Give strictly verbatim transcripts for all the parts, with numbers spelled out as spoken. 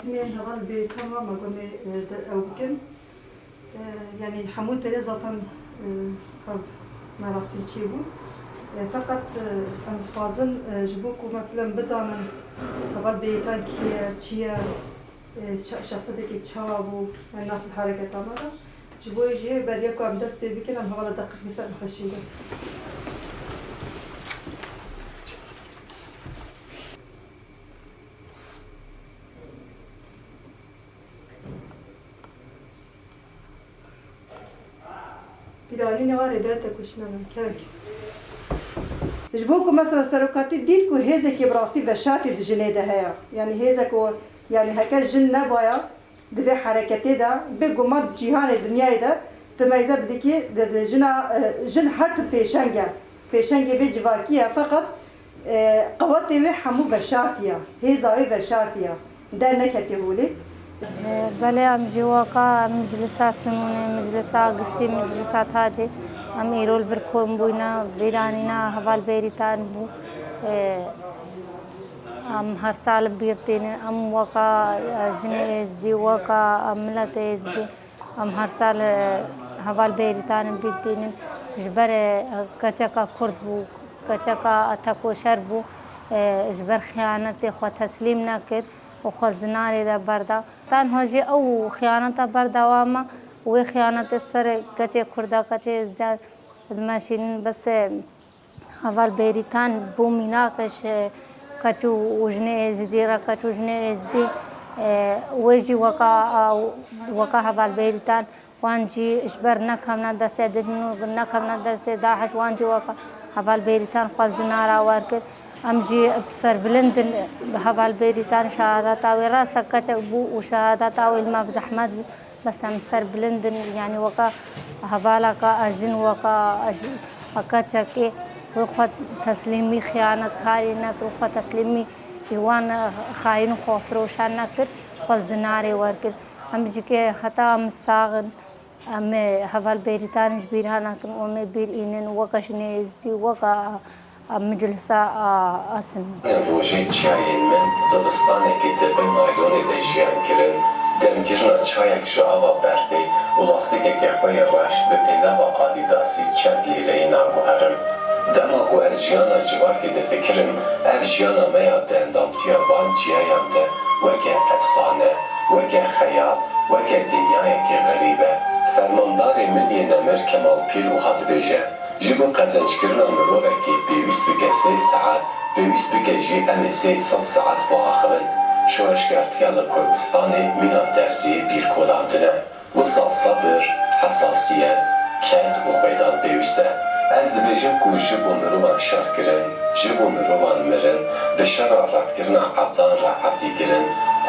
Sîmên heval bêrîtan wa me got me, e, de ew bikin. E, yanî hemû têne zaten, e, ev merasîm çêbû. E, feqet, e, em dixwazin, e, ji bo ku meselen bizanin heval bêrîtan kî ye, çi ye, e, ça-, şexsiyetekî çawa bû, yani nav hereketa me de. Ji bo yê jî beriya ku em dest pê bikin, em hevala deqîqî ser nexweşî bin. Pîranî ne wa rêber te kuştina min, kerem. Ji bo ku mesela serokatî dît ku hêzekê bi rastî veşartî di jinê de heye. Yanî hêzek o, yanî heke jin nebaya, di vê hereketê de, bê guma cîhanê, dinyayê de, tu meyze bidikî, di, di jina, e, jin her tim pêşeng e. Pêşengê vê civakî ye, feqet, e, qewetê wê hemû veşartî ye, hêza wê veşartî ye. Derneketî holê. Belê, em jî weka miclisa Sinûnê, miclisa giştî, miclisa Tacê, em îro li vir kom bûyne, bîranîna heval Bêrîtan bû. E, Em her sal bîr tînin, em weka, e, jinê Êzdî, weka, e, miletê Êzdî, em her sal, e, heval Bêrîtan bîr tînin. Ji ber, e, keçeka Kurd bû, keçeka tekoşer bû, e, ji ber xiyanetê xwe teslîm nekir û xwe zinarê de berda. Tenha jî ew xiyaneta berdewam e û wê xiyanetê ser keçê Kurda, keçê Êzdiya dimeşînin, bes, e, Heval Bêrîtan bû mînak ji keç û, û jinê Êzidî re, keç û jinê Êzidî, e, wê jî weka, a, weka heval Bêrîtan, wan jî ji ber nekevne destê dijmin û nekevne destê DAIŞ, wan jî weka heval Bêrîtan xwe zinara wer kir. Em jî bi serbilind in bi heval Bêrîtan, şehadeta wê rasa keçek bû û şehadeta wê li me bi zehmet bû. Bes em serbilind in, yanî weka hevaleka a jin, weka a jin, a keçekê wê xwe teslîmî xiyanetkarê nekir, xwe teslîmî wan xayîn û xwefiroşan nekir, xwe zinarê werkir. Em jî ke heta em sax in, em ê heval Bêrîtan ji bîr ha nekin û em ê bîr înin weka jinê Êzidî, weka Miclisa a, a Sinû. Rojê çiyayên min zivistanekî di bin naylonê de jiyan kirin, demkirina çayek ji ava berfê û lastîkeke xwe yê reş bi pêlava Adîdasî çend lîreyî naguherim. Dema ku ez jiyana civakê difikirim, ev jiyana me ya di endamtiya van çiyayan de weke efsane, weke xeyal, weke dinyayekî xerîb e. Fermandarê min yê nemir Kemal Pîr wiha dibêje, Ji bo qezenckirina mirovekê pêwîst bike sê saet, pêwîst bike jî em ê sê sed saet biaxivin. Şoreşgertiya li Kurdistanê mîna derziyê bîrkolandin e. Wisa sebir, hesasiyet, ked û xwêdan pêwîst e. Ez dibêjim ku ji bo mirovan şer kirin, ji bo mirovan mirin, bi şera redkirina evdan re evdî kirin,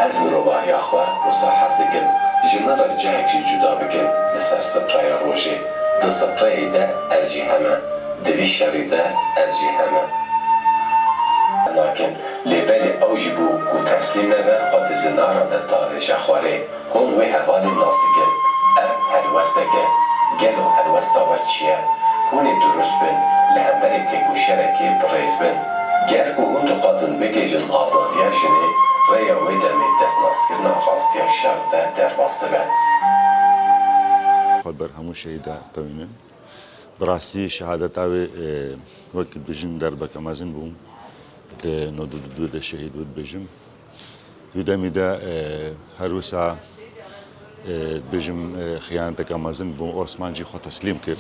ez mirovahiya xwe wisa hez dikim. Ji min re cihek jî cuda bikin li ser sifreya rojê. Di sifreyê de ez jî heme, di vî şerî de ez jî heme. Nakin, lê belê ew jî bû ku teslîm nebe, xwe di zinaran de davêje xwarê. Hûn wê hevalên nas dikin. Ev helwestek e. Gelo helwesta we çi ye? Hûn ê durust bin, li hemberî têkoşerekê bi rêz bin. Ger ku hûn dixwazin bigihîjin azadiya jinê, rêya wê demê destnaskirina rastiya şer de derbas dibe. Xwe ber hemû şehîda tewînin. Bi rastî şehadeta wê, e, wek dibêjin derbeke mezin bû. Di nod û du de şehîd bû dibêjim. Wî demî de, e, her wisa, e, dibêjim, e, xiyaneteke mezin bû. Osman jî xwe teslîm kir.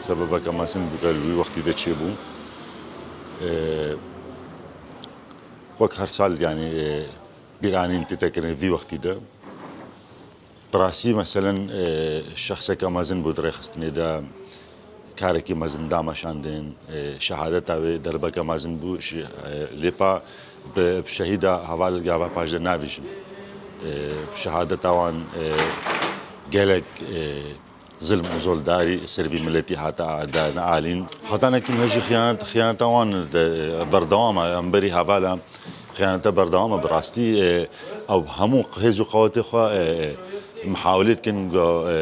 Sebebeke mezin bû li wî wextî de çêbû. E, wek her sal, yanî, e, bîranîn tête kirin vî wextî de. Bi rastî, meselen, e, şexseke mezin bû di rêxistinê de, karekî mezin dameşandin, e, şehadeta wê derbeke mezin bû, ji, e, lê pa bi, bi şehîda heval gava paşde navêjin. E, şehadeta wan, e, gelek, e, zilm û zoldarî ser vî miletî hate a-, dane alîn. Heta nekin hejî xiyanet, xiyaneta wan de, e, berdewam e. Em berî hevala xiyanete berdewam e. Bi rastî, e, ew hemû hêz û qewetê xwe, e, e, mihawilê dikin ku, e,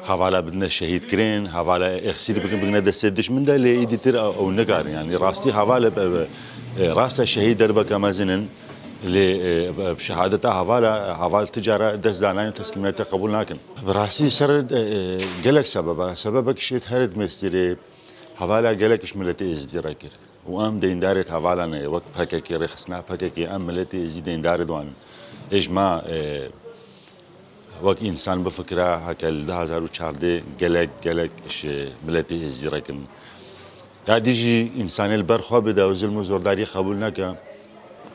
hevala bidine şehîdkirin, hevala êxsîr bikin, bigine destê dijmin de, lê îdîtir ew, ew nikarin. Yanî rastî hevala, e, e, rasta şehîd derbeke mezin in. Lê e, bi şehadeta hevala, heval ti cara dest danayên teslîmiyetê qebûl nakin. Bi rastî ser e, e, gelek sebeb e. Sebebek şêt her di mêstirê hevala gelek ji miletê êzidî re kir. Û em deyndarê hevala ne, wek P K K, rêxistina P K K, em miletê êzidî deyndarê wan in. Ê ji me e, wek însan bifikira, heke li du hazar û çardeh gelek, gelek ji miletê êzidî re kirin. Ya dî jî însanê li ber xwe bide û zilm û zordariyê qebûl neke,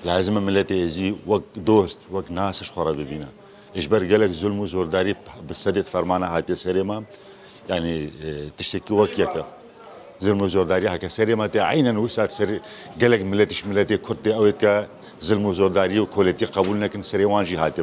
lazim e miletê êzî wek dost, wek nas ji xwe re bibîne. Ê ji ber gelek zilm û zordarî bi sedê fermana hatiye serê me, yanî e, tiştekî wek yek e. Zilm û zordarî heke serê me tê, eynen wisa ser gelek miletî ji miletê Kurd tê ew ê dike zilm û zordarî û koletî qebûl nekin, serê wan jî hatiye